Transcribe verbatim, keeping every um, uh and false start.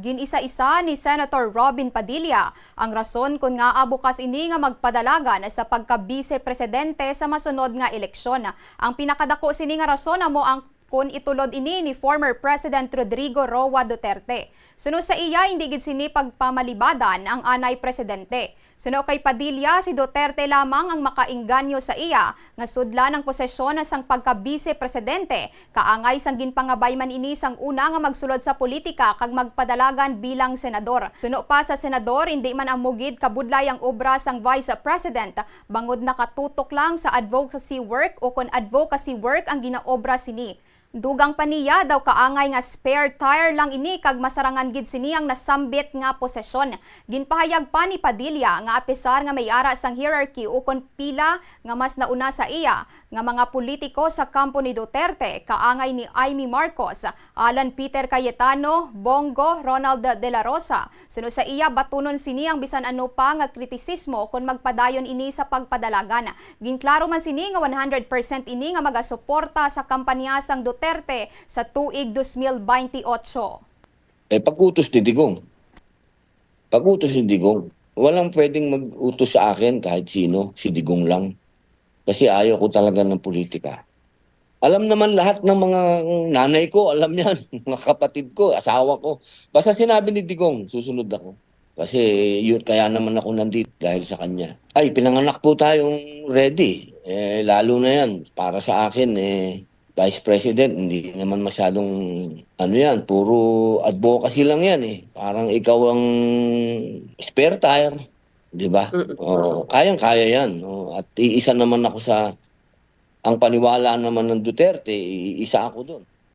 Gin-isa-isa ni Senator Robin Padilla ang rason kon ngaa bukas ini nga magpadalagan sa pagka-bise presidente sa masunod nga eleksyon. Ang pinakadako sini nga rason amo ang kon itulod ini ni former President Rodrigo Roa Duterte. Suno sa iya, hindi gid sini pagpamalibadan ang anay presidente. Suno kay Padilla, si Duterte lamang ang makaengganyo sa iya nga sudlan ang posisyon sang pagka-bise presidente, kaangay sang ginpangabay man ini sang una nga magsulod sa politika kag magpadalagan bilang senador. Suno pa sa senador, hindi man amo gid kabudlay ang obra sang vice president, bangod nakatutok lang sa advocacy work o kon advocacy work ang ginaobra sini. Dugang pa niya, daw kaangay nga spare tire lang ini kag masarangan gid sini ang nasambit nga posisyon. Ginpahayag pa ni Padilla nga apisar nga may ara sang hierarchy ukon pila nga mas nauna sa iya nga mga politiko sa kampo ni Duterte, kaangay ni Imee Marcos, Alan Peter Cayetano, Bong Go, Ronald De La Rosa. Suno sa iya, batunon sini ang bisan ano pa nga kritisismo kon magpadayon ini sa pagpadalagan. Ginklaro man sini nga one hundred percent ini nga magasuporta sa kampanya sang Duterte sa tuig dos mil baynte otso. Eh, pag-utos ni Digong. Pag-utos ni Digong. Walang pwedeng mag-utos sa akin kahit sino, si Digong lang. Kasi ayaw ko talaga ng politika. Alam naman lahat ng mga nanay ko, alam yan, mga kapatid ko, asawa ko. Basta sinabi ni Digong, susunod ako. Kasi yun, kaya naman ako nandito dahil sa kanya. Ay, pinanganak po tayong ready. Eh, lalo na yan, para sa akin, eh, Vice President, hindi naman masyadong, ano yan, puro advocacy lang yan eh. Parang ikaw ang spare tire, di ba? Mm. Oo, kayang-kaya yan. No? At iisa naman ako sa, ang paniwala naman ng Duterte, iisa ako doon.